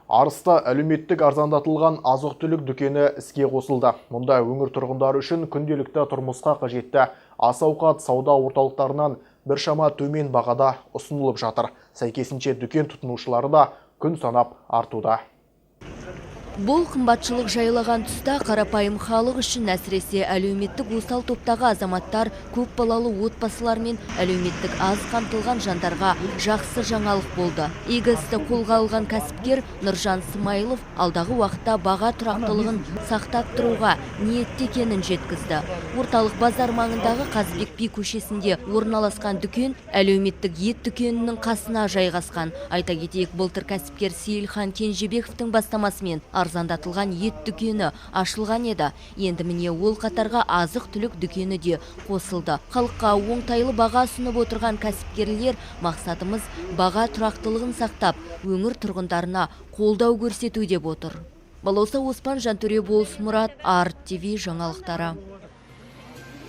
Арыста әлеуметтік арзандатылған азық-түлік дүкені іске қосылды. Мұнда өңір тұрғындары үшін күнделікті тұрмысқа қажетті ас-ауқат сауда орталықтарынан біршама төмен бағада ұсынылып жатыр. Сәйкесінше, дүкен тұтынушылары да күн санап артуда. Бұл қымбатшылық жайлаған тұста қарапайым халық үшін, әсіресе әлеуметтік осал топтағы азаматтар, көп балалы отбасылар мен әлеуметтік аз қамтылған жандарға жақсы жаңалық болды. Игі істі қолға алған кәсіпкер Нұржан Смайылов алдағы уақытта баға тұрақтылығын сақтап тұруға ниетті екенін жеткізді. Орталық базар маңындағы Қазыбек би көшесінде орналасқан дүкен әлеуметтік ет дүкенінің қасына жайғасқан. Айта кетейік, былтыр кәсіпкер Сейілхан Кенжебековтің бастамасымен арзандатылған ет дүкені ашылған еді. Енді міне, ол қатарға азық-түлік дүкені де қосылды. Халыққа оңтайлы баға ұсынып отырған кәсіпкерлер «мақсатымыз баға тұрақтылығын сақтап, өңір тұрғындарына қолдау көрсету» деп отыр. Балауса Оспан, Жантөре Болысмұрат, Арт ТВ жаңалықтары.